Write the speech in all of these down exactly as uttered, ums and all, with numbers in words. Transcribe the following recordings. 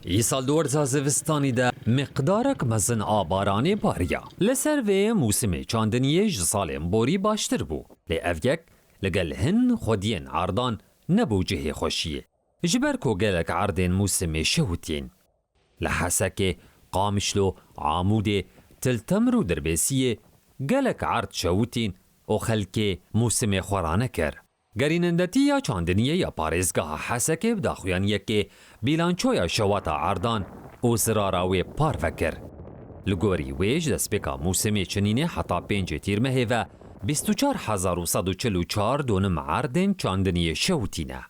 Îsal di werza zivistanî de miqdarek mezin a baranê bariya. Li ser vê mûsimê çandiniyê ji salên borî baştir bû. Lê ev yek li gel hin xwediyên erdan nebû cihê xweşiyê. Ji ber ku gelek erdên mûsimê şewitîn. Li Hesekê, Qamişlo, Amûdê, Til Temr û Dirbêsiyê gelek erd şewitîn û xelkê mûsimê xwe ranekir. Gerînendetiya çandiniyê ya parêzgeha Hesekê bi daxuyaniyekê bîlançoya şewata erdan û zirara wê parve kir. Li gorî wê ji destpêka mûsimê çinînê heta pêncê Tîrmehê ve bîst û çar hezar û sed û çil û çar donim erdên çandiniyê şewitîne.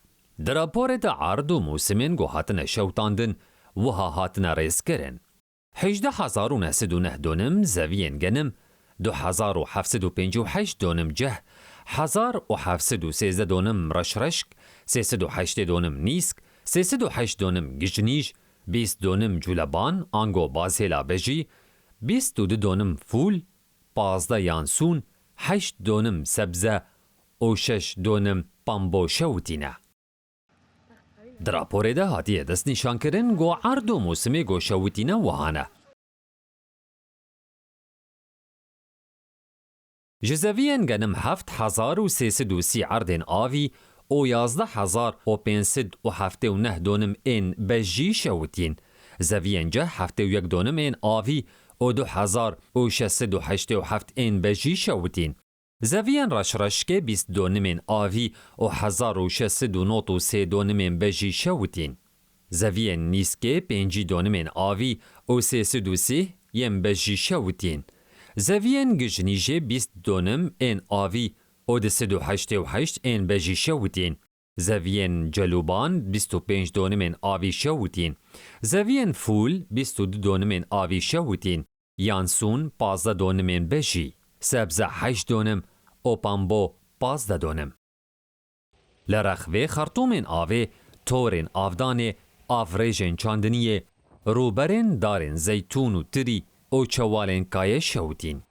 Di raporê de erd û mûsimên ku hatine şewtandin wiha hatine rêzkirin. Hejdeh hezar û neh sed û neh donim zeviyên genim, du hezar û heft sed û pêncî û heşt donim ceh, hezar û heft sed û sêzdeh donim reşreşk, sê sed û heştê donim nîsk, sê sed û heşt donim gijnîj, bîst donim cûleban, ango bazhêla bejî, bîst û du donim fûl, pazdeh yansûn, heşt donim sebze û şeş donim pambo şewitîne. Di raporê de hatiye destnîşankirin ku erd û mûsimê ku şewitîne wiha ne. Ji zeviyên genim heft hezar û sê sed û sî erdên avî û yazdeh hezar û pênc sed û heftê û neh donim ên bejî şewitîn. Zeviyên ceh heftê û yek donim ên avî û du hezar û şeş sed û heştê û heft ên bejî şewitîn. Zeviyên reşreşkê bîst donimên avî û hezar û şeş sed û nod û sê donimên bejî şewitîn. Zeviyên nîskê pêncî donimên avî û sê sed û sî yên bejî şewitîn. Zeviyên gijnîjê bîst donim ên avî û du sed û heştê û heşt ên bejî şewitîn. Zeviyên celûban bîst û pênc donimên avî şewitîn. Zeviyên fûl bîst û du donimên avî şewitîn. Yansûn pazdeh donimên bejî. Sebze heşt donim û pambo pazdeh donim. Li rexvê xertûmên avê, torên avdanê, avrêjên çandiniyê, rûberên darên zeytûn û tirî û çewalên kayê şewitîn.